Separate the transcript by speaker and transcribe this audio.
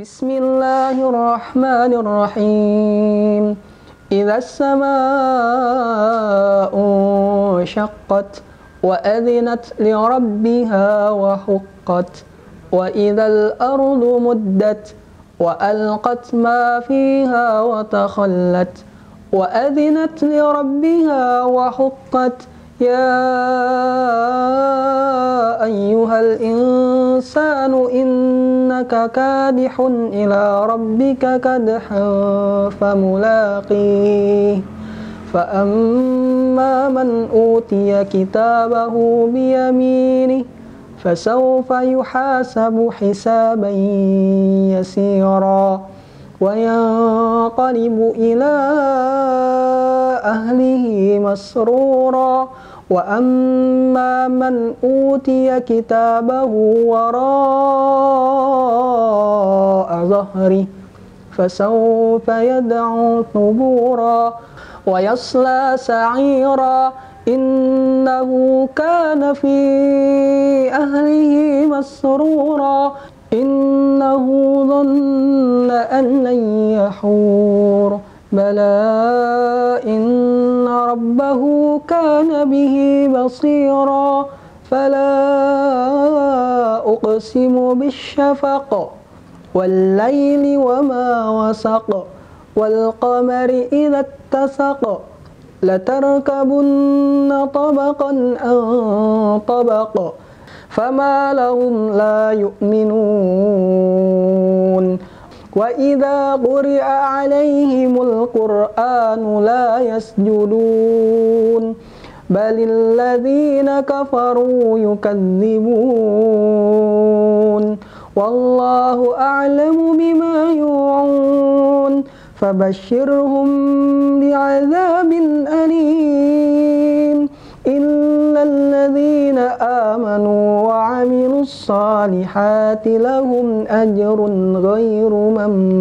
Speaker 1: بسم الله الرحمن الرحيم. إذا السماء انشقت وأذنت لربها وحقت وإذا الأرض مدت وألقت ما فيها وتخلت وأذنت لربها وحقت. يا أيها الإنسان إنك كادح إلى ربك كدحا فملاقيه. فأما من أوتي كتابه بيمينه فسوف يحاسب حسابا يسيرا وينقلب إلى أهله مسرورا. وأما من أوتي كتابه وراء ظهره فسوف يدعو ثبورا ويصلى سعيرا. إنه كان في أهله مسرورا. إنه ظن أن لن يحور. بلى إن ربه كان به بصيرا. فلا أقسم بالشفق والليل وما وسق والقمر إذا اتسق لتركبن طبقا عن طبق فما لهم لا يؤمنون. وإذا قرئ عليهم القرآن لا يسجدون بل الذين كفروا يكذبون. والله أعلم بما يوعون. فبشرهم بعذاب أليم. إلا الذين آمنوا وعملوا الصالحات لهم أجر غير ممنون.